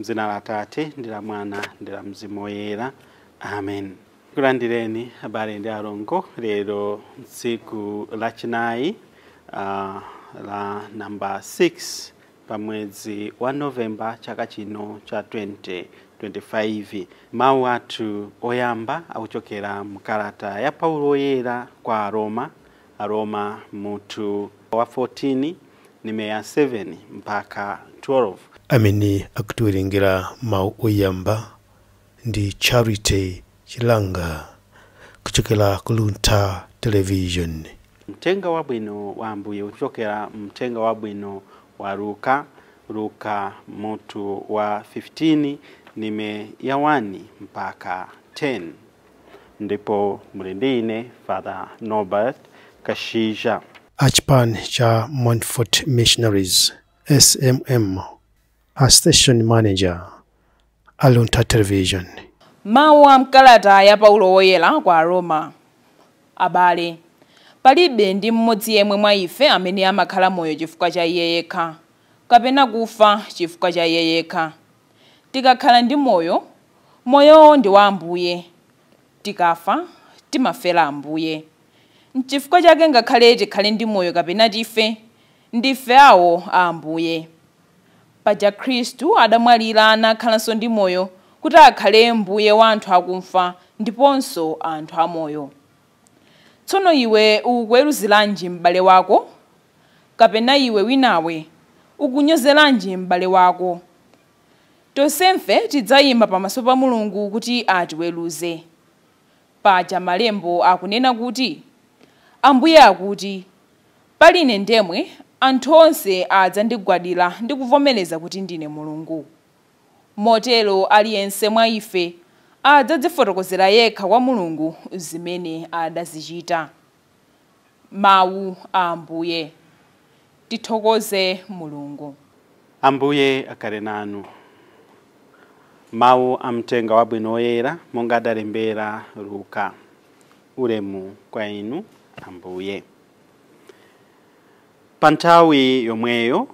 Mzina la Atate ndi la Mwana ndi la Mzimu Woyera, amen. Kulandireni abale ndi alongo lero tsiku lachinayi la namba 6 pa mwezi wa Novemba chaka chino cha 2025. Mawu athu oyamba akuchokera mkalata ya Paulo Woyera kwa Aroma, Aroma mutu wa 14 ndime ya 7 mpaka 12. Amene akutiwerengera mawu oyamba ndi Charity Chilanga kuchokera ku Luntha Television. Mthenga wabwino wa Ambuye kuchokera mthenga wabwino wa Luka, Luka mutu wa 15 ndime ya 1 mpaka 10. Ndipo muli ndi ine Father Norbert Kashija. Achipani cha Montfort Missionaries SMM, a station manager a Luntha Television. Mawu a mkalata ya Paulo Woyera kwa Aroma. Abale, palibe ndi mmodzi yemwe mwa ife amene amakhala moyo chifukwa cha iye yekha, kapena kufa chifukwa cha iye yekha. Tikakhala ndi moyo, moyowo ndi wa Ambuye. Tikafa, timafera Ambuye. N'chifukwa chake ngakhale tikhale ndi moyo kapena tife, ndife awo a Ambuye. Paja Khristu adamwalira nakhalanso ndi moyo kuti akhale mbuye wa anthu akufa ndiponso anthu amoyo. Tsono iwe ukuweruziranji m'bale wako? Kapena iwe winawe ukunyozeranji m'bale wako? Tonsefe tidzayima pamaso pa Mulungu kuti atiweruze. Paja malembo akunena kuti, Ambuye akuti, pali ine ndemwe anthu onse adzandigwadira ndi kuvomereza kuti ndine Mulungu. Motero aliyense mwa ife adzadzifotokozera yekha kwa Mulungu zimene adazichita. Mawu a Ambuye. Tithokoze Mulungu. Ambuye akhale nanu. Mawu a mthenga wabwino woyera monga adalembera Luka. Ulemu kwa inu Ambuye. Pa nthawi yomweyo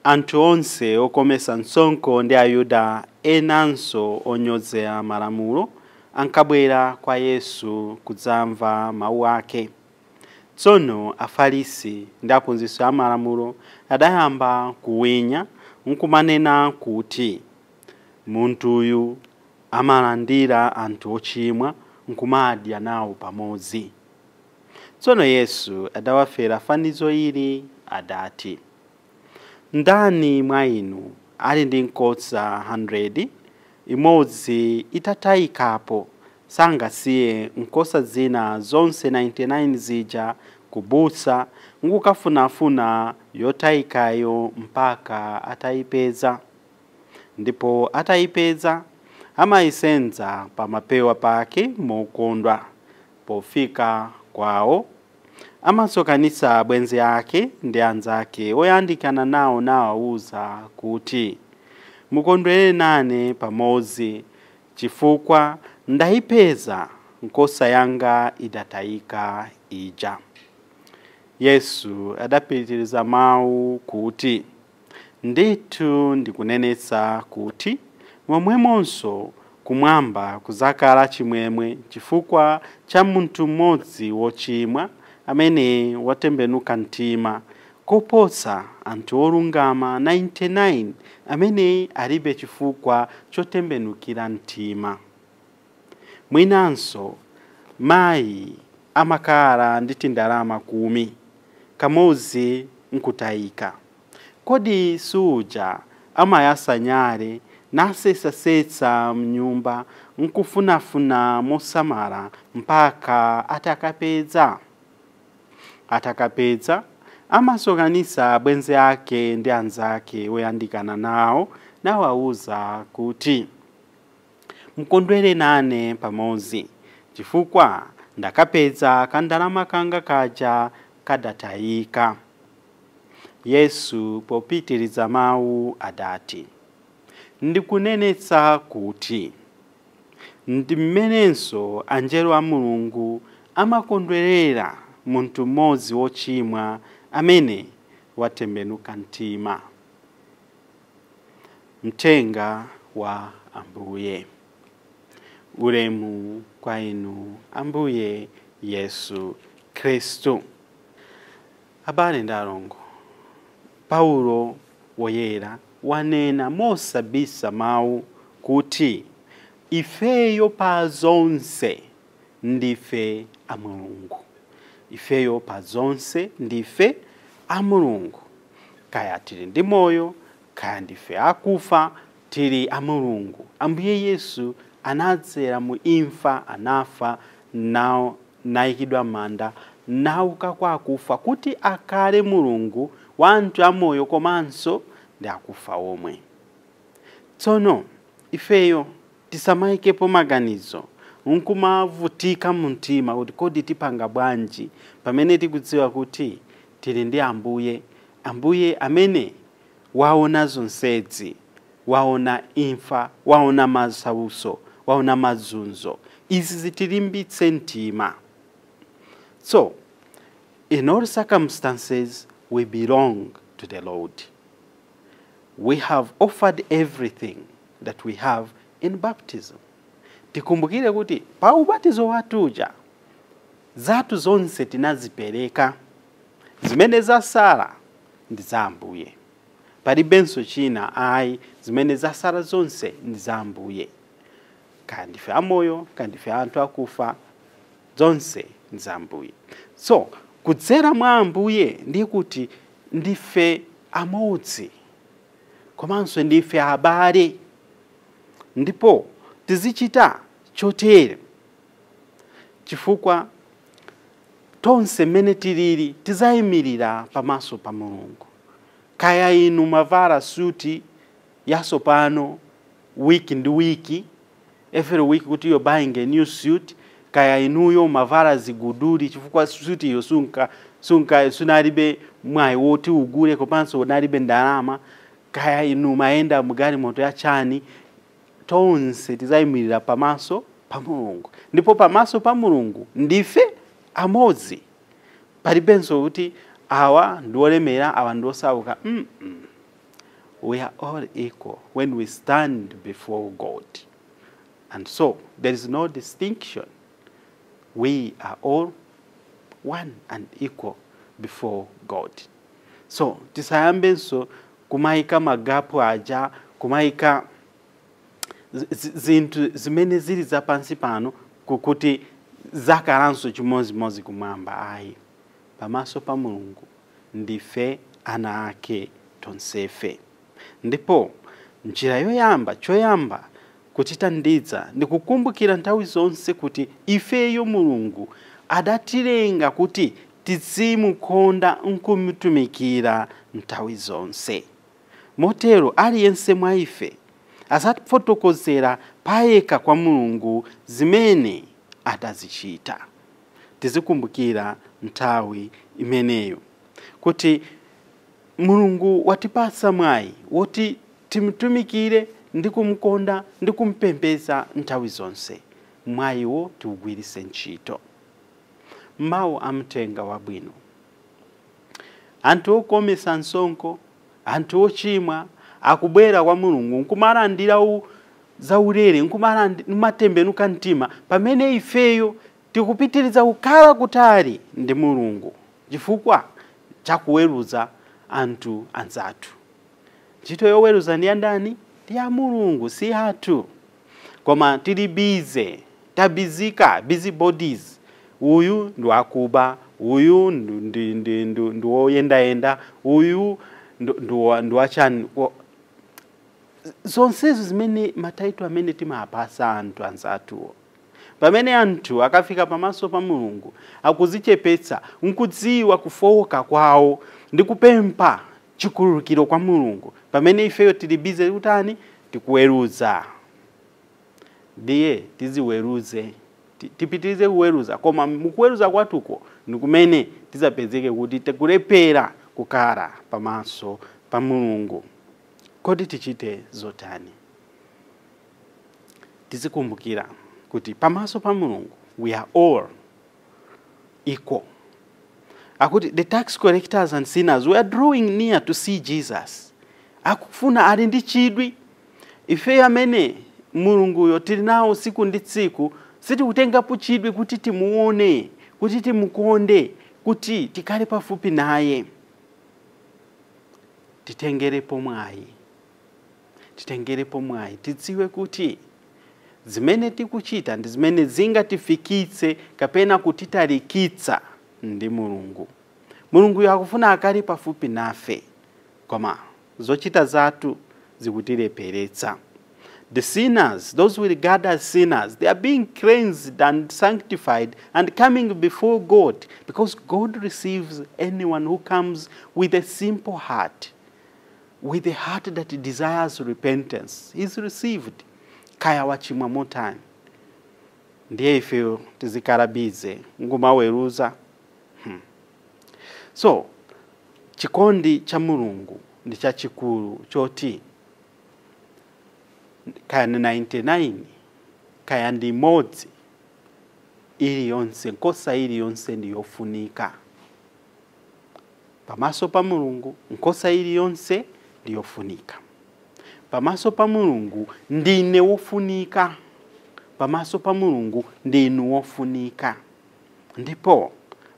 anthu onse okomesa msonkho ndi Ayuda enanso onyozera malamulo ankabwera kwa Yesu kudzamva mawu ake. Tsono Afarisi ndi aphunzitsi a malamulo adayamba kuwinya nkumanena kuti, munthuyu amalandira anthu ochimwa nkumadya nawo pamodzi. Tsono Yesu adawafera fanizo ili adati, ndani mwa inu ali ndi nkhosa 100, imodzi itatayikapo, sangasiye nkhosa zina zonse 99 zija kubusa nkukafunafuna yotayikayo mpaka atayipeza. Ndipo atayipeza amayisenza pamapewa pake mokondwa. Pofika kwawo amasonkhanitsa abwenzi ake ndi anzake oyandikana nawo nawawuza kuti, mukondwere nane pamodzi chifukwa ndayipeza nkhosa yanga idatayika ija. Yesu adapitiriza mawu kuti, ndithu ndikunenetsa kuti momwemonso kumwamba kuzakhala chimwemwe chifukwa cha munthu mmodzi wochimwa amene watembenuka mtima, koposa anthu olungama 99 amene alibe chifukwa chotembenukira mtima. Mwinanso mayi amakhala ndi tindalama 10, kamodzi nkutayika. Kodi suja amayasa nyale nasesasetsa mnyumba nkufunafuna mosamala mpaka atakapeza? Atakapeza amasonkhanitsa abwenzi ake ndi anzake oyandikana nawo nawawuza kuti, mukondwere nane pamodzi chifukwa ndakapeza kandalama kanga kaja kadatayika. Yesu popitiriza mawu adati, ndikunenetsa kuti ndi mmenenso anjelo a Mulungu amakondwerera munthu mmodzi wochimwa amene watembenuka mtima. Mthenga wa Ambuye. Ulemu kwa inu Ambuye Yesu Khristu. Abale ndi alongo, Paulo woyera wanena mosabisa mawu kuti ifeyo pa zonse ndife a Mulungu. Ifeyo pa zonse ndife a Mulungu. Kaya tili ndi moyo, kaya ndife akufa, tili a Mulungu. Ambuye Yesu anadzera mu imfa, anafa, nayikidwa manda, nauka kwa akufa kuti akhale Mulungu wa anthu amoyo komanso ndi akufa omwe. Tsono ifeyo tisamayikepo maganizo nkumavutika mumtima kuti kodi tipanga bwanji, pamene tikudziwa kuti tili ndi Ambuye, Ambuye amene waona zonsezi, waona imfa, waona masautso, waona mazunzo. Izi zitilimbitse mtima. So, in all circumstances, we belong to the Lord. We have offered everything that we have in baptism. Tikumbukire kuti pa ubatizo watuja zathu zonse tinazipereka, zimene zasala ndi za Ambuye. Palibenso china ayi, zimene zasala zonse ndi za Ambuye. Kaya ndife amoyo, kaya ndife anthu akufa, zonse ndi za Ambuye. So kudzera mwa Ambuye ndiye kuti ndife amodzi komanso ndife abale, ndipo tizichita chotere chifukwa tonse mmene tilili tizayimirira pamaso pa Mulungu. Kaya inu mavala suti yatsopano wiki ndi wiki, every week kuti you're buying a new suit, kaya inuyo mavala ziguduli chifukwa suti iyo sunka sunalibe mwayi woti ugule komanso unalibe ndalama, kaya inu mayenda mugalimoto ya chani, tonse tizayimirira pamaso pa Mulungu. Ndipo pamaso pa Mulungu ndife amodzi. Palibenso kuti awa ndi olemera, awa ndi osauka. We are all equal when we stand before God. And so there is no distinction. We are all one and equal before God. So tisayambenso kumayika magapu aja, kumayika zinthu zimene zili zapansi pano kuti zakalanso chimodzimodzi kumwamba ayi. Pamaso pa Mulungu ndife ana ake tonsefe. Ndipo njira yoyamba, choyamba kutithandiza ndi kukumbukira nthawi zonse kuti ifeyo Mulungu adatilenga kuti tizimukonda nkumutumikira nthawi zonse. Motero aliyense mwa ife azafotokozera payekha kwa Mulungu zimene adazichita. Tizikumbukira nthawi imeneyo kuti Mulungu watipatsa mwayi woti timutumikire ndi kumukonda ndi kumpembedza nthawi zonse. Mwayiwo tiwugwiritse ntchito. Mawu amthenga wabwino. Anthu okometsa msonkho, anthu ochimwa akubwera kwa Mulungu nkumalandira zaulere, nkumatembenuka mtima, pamene ifeyo tikupitiriza kukhala kutali ndi Mulungu chifukwa chakuweruza anthu anzathu. Ntchito yoweruza ndi ya ndani? Ndi ya Mulungu, si yathu. Koma tili busy, tabizika, busy bodies. Uyu ndi wakuba, uyu ndi woyendayenda, uyu ndi wachani. Zonsezo zimene ma title amene timapasa anthu anzathuwo. Pamene anthu akafika pamaso pa Mulungu akuzichepetsa nkudziwa kufowoka kwawo ndi kupempha chikhululukiro kwa Mulungu, pamene ifeyo tili busy kutani? Tikuweruza. Ndiye tiziweruze, tipitirize kuweruza, koma mukuweruza kwathuko ndi kumene tizapezeke kuti tikulephera kukhala pamaso pa Mulungu. Kodi tichite zotani? Tizikumbukira kuti pamaso pa Mulungu we are all equal. Akuti the tax collectors and sinners were drawing near to see Jesus. Akufuna, ali ndi chidwi. Ife amene Mulunguyo tili nawo tsiku ndi tsiku sitikutengapo chidwi kuti timuone, kuti timukonde, kuti tikhale pafupi naye. Titengerepo mwayi, titengerepo mwayi, tidziwe kuti zimene tikuchita ndi zimene zingatifikitse kapena kutitalikitsa ndi Mulungu. Mulunguyo akufuna akhale pafupi nafe, koma zochita zathu zikutilepheretsa. The sinners, those we regard as sinners, they are being cleansed and sanctified and coming before God, because God receives anyone who comes with a simple heart, with a heart that desires repentance. He's received. Kaya wachimwa motani. Ndiye ife tizikhala busy ngumaweruza. So chikondi cha Mulungu ndi chachikulu choti kaya ni 99, kaya ndi imodzi, iliyonse, nkhosa iliyonse ndi yofunika pamaso pa Mulungu. Nkhosa iliyonse ndi yofunika pamaso pa Mulungu. Ndine wofunika pamaso pa Mulungu, ndinu wofunika. Ndipo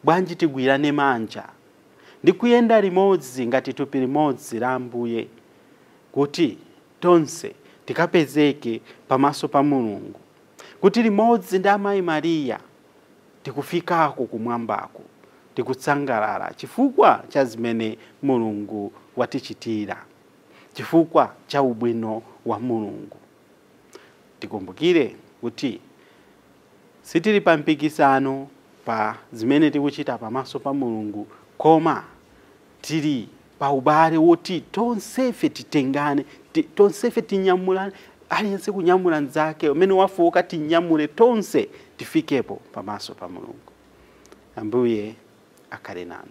bwanji tigwirane manja ndi kuyenda limodzi ngati thupi limodzi la Ambuye, kuti tonse tikapezeke pamaso pa Mulungu, kuti limodzi ndi Amayi Mariya tikufikako kumwambako, tikutsangalala chifukwa cha zimene Mulungu watichitira, chifukwa cha ubwino wa Mulungu. Tikumbukire kuti sitili pa mpikisano pa zimene tikuchita pamaso pa Mulungu, koma tili pa ubale woti tonsefe titengane, tonsefe tinyamulane, aliyense kunyamula mnzake umene wafoka, tinyamule tonse tifikepo pamaso pa Mulungu. Ambuye akhale nanu.